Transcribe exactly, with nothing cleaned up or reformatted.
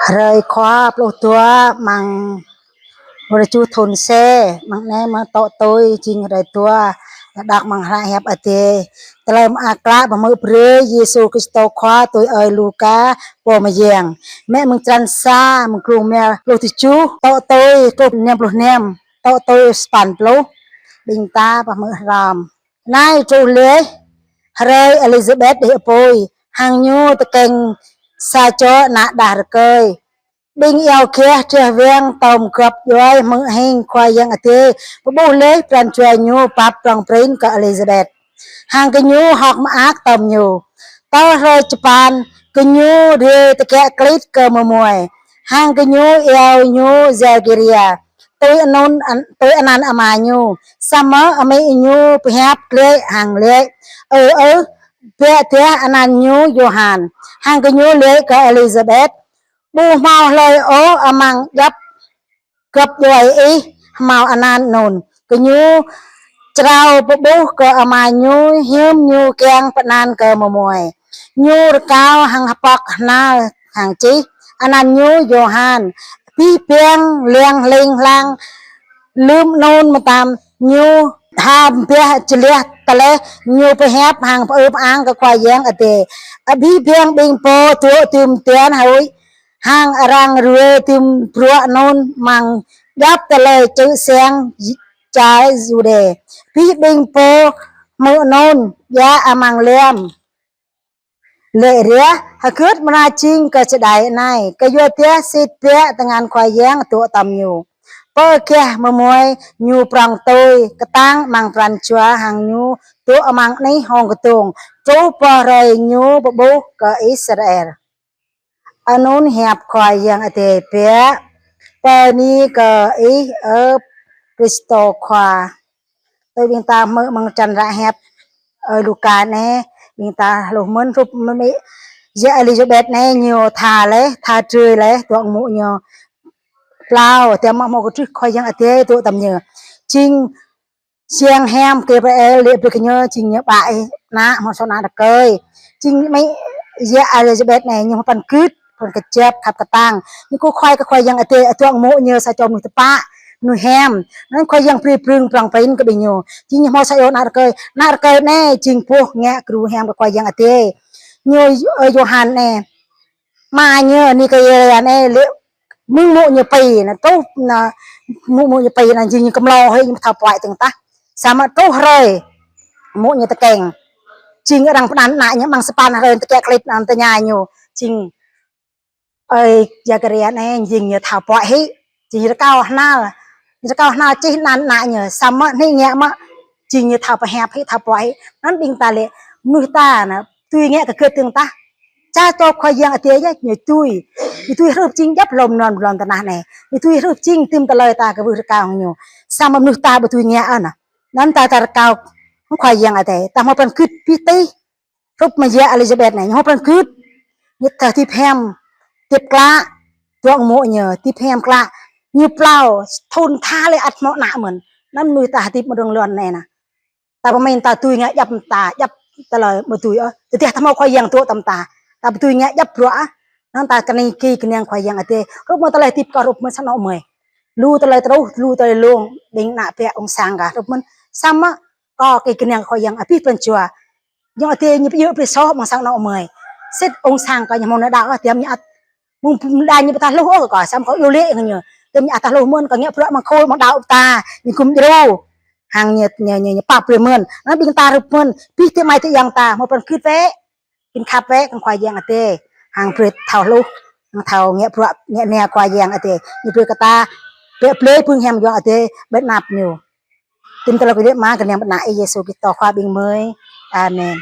Hrơi Khua pluh dua amăng hrơi tơjuh thun C, amăng anai mơ̆ tŏ tui jing hrơi dua, đŏk amăng hră hiăp Adai. Tơlơi mơak klă pơhmư̆ brơi Yêsu Krist Khua tui ơi Luka pô mơyang. Mă mơ̆ng črăn sa, mơ̆ng klŭng mơ̆ng pluh tơjuh, tŏ tui truh năm pluh năm, tŏ tui sapăn pluh. Ƀing ta pơhmư̆ hrŏm. Anai truh laih hrơi Êlisabet đih apui, hăng ñu tơkeng sa čô ană đah rơkơi. Ƀing iâu kiah treh wang tơm gŏp djuai hmư̆ hing Khua Yang Adai pơƀuh laih pran jua ñu pap prŏng prin kơ Êlisabet, hăng kơ ñu hơ̆k mơak tơm ñu. Tơ hrơi čơpăn, kơ ñu rai tơkă klĭt kơ mơmuai, hăng kơ ñu iâu ñu Zakaria, tui anŭn, tui anăn ama ñu. Samơ̆ amĭ ñu pơhiăp glaĭ hăng laĭ: Ơ ơ, biă dah anăn ñu Yôhan. Hăng kơ ñu laĭ kơ Êlisabet: Ƀu hmâo hlơi ôh amăng djŏp gŏp djuai ih hmâo anăn anŭn. Kơ ñu črâo pơƀuh kơ ama ñu hiưm ñu kiăng pơanăn kơ mơmuai. Ñu rơkâo hăng hơpŏk hnal hăng čih: Anăn ñu Yôhan. Abih bang leng hling hlang lơ̆m anŭn mơtam, ñu hơbah jơlah tơleh ñu pơhiăp hăng pơư pơang kơ Khua Yang Adai. Abih bang ƀing pô dŏ dưm tian huĭ hăng arăng ruai dưm bruă anŭn amăng djŏp tơlơi čư̆ siăng čar Yuđê. Abih ƀing pô hmư̆ anŭn djă amăng lăm, laĭ riah: Hơgĕt mơ̆ jing kơ čơđai anai, kơ yua dah sĭt biă tơngan Khua Yang dŏ tơm ñu. Pơ gah mơmuai ñu prŏng tui, kơtang amăng pran jua, hăng ñu dŏ amăng anih hông kơdông, truh pơ hrơi ñu pơƀuh kơ Israel. Anŭn hiăp Khua Yang Adai. Bơni kơ Ih, ơ Krist Khua. Tui ƀing ta hmư̆ amăng črăn hră hiăp ơi Luka anai, ƀing ta hluh mơ̆n hrup mơ̆ mĭ yă Êlisabet anai ñu tha laih, tha drơi laih, dŏ mơ̆ng ñu plao, tơma hmâo kơ truh Khua Yang Adai dŏ tơm ñu. Jing siăng hiam Gabriel laĭ brơi kơ ñu, jing ñu ƀă ih ană, hmâo sa ană rơkơi. Jing mĭ yă Êlisabet anai ñu hmâo pran gưt, pran kơjăp, khăp kơtang. Ñu kơkuh kơ Khua Yang Adai, dŏ mơ̆ng ñu sa čô mơnuih tơpă, mơnuih hiam. Anŭn Khua Yang brơi prŏng prong prin kơ ƀing ñu. Jing ñu hmâo sa čô ană rơkơi. Ană rơkơi anai jing boh ngă gru hiam kơ Khua Yang Adai. Ñu, ơ, Yôhan anai, ama ñu Zakaria anai, laĭ mơ̆ng mơ̆ng ñu pi, anŭn truh, anŭn mơ̆ng mơ̆ng ñu pi, anŭn jing ñu kơmlô hơi, ñu thâo puăi tơ̆ng tah. Samơ̆ truh hrơi mơ̆ng ñu tơkeng, jing arăng pơanăn ană ñu amăng sapăn hrơi tơkă klĭt anŭn tơña ñu. Jing ơi Zakaria anai jing ñu thâo puăi hĭ, jing rơkâo hnal, rơkâo hnal čih anăn ană ñu, samơ̆ hĭ ngă mơ̆, jing ñu thâo pơhiăp hĭ, thâo puăi hĭ. Anŭn ƀing ta laĭ, mơnuih ta anŭn dưi ngă hơgĕt tơ̆ng tah. Ča čô Khua Yang Adai yơh ñu dưi, ñu dưi hrup jing djŏp lŏm anŭn lŏn tơnah anai, ñu dưi hrup jing tĭm tơlơi ta kwưh rơkâo hăng ñu. Samơ̆ mơnuih ta ƀu dưi ngă ôh anŭn. Anŭn ta, ta rơkâo Khua Yang Adai, ta hmâo pran gưt pih tih. Hrup mơ̆ yă Êlisabet anai, ñu hmâo pran gưt, ñu thâo hơdip hiam, hơdip klă, dŏ mơ̆ng ñu hơdip hiam klă, ñu plao, thun tha laih ăt hmâo ană mơ̆n. Anŭn mơnuih ta hơdip mơ̆ng rŏng lŏn anai anŭn. Ta pơmĭn ta dưi ngă djŏp ta, djŏp tơlơi ƀu dưi ôh. Tơdah ta hmâo Khua Yang dŏ tơm ta, ta ƀu dưi ngă djŏp bruă ôh. Anŭn ta kơnĭ kơ kơnang Khua Yang Adai. Hrup mơ̆ tơlơi hơdip kâo hrup mơ̆ sang anŏ mơi. Lu tơlơi truh, lu tơlơi lông, ƀing ană bă ung sang kâo hrup mơ̆n. Samơ̆ kâo kơ kơnang Khua Yang abih pran jua. Yang Adai ñu pơyơr brơi soh amăng sang anŏ mơi. Sĭt ung sang kâo ñu hmâo ană đaŏ, tiăm ñu ăt. Mơ̆ng đa ñu ƀu thâo hluh ôh kâo, samơ̆ kâo iâu laĭ kơ ñu. Tiăm ñu ăt thâo hluh mơ̆n, kâo ngă bruă amăng khul, amăng đaŏ ta. Ñu gum djru. Hăng ñu, ñu, ñu, ñu pap brơi mơ̆n. Anŭn ƀing ta hrup mơ̆n, abih tơmai tơyang ta, hmâo pran gưt wơ̆t. Ƀing khăp wơ̆t kơ Khua Yang Adai. Hăng brơi thâo hluh, hăng thâo ngă bruă, ngă anai Khua Yang Adai. Ñu brơi kơ ta, bĕ blơi bưng hiam Yang Adai, ƀơi anăp ñu. Tĭm tơlơi kơkuh yơh mơ̆ng kơnang ƀơi anăn Ih Yêsu Krist Khua ƀing gơmơi. Amen.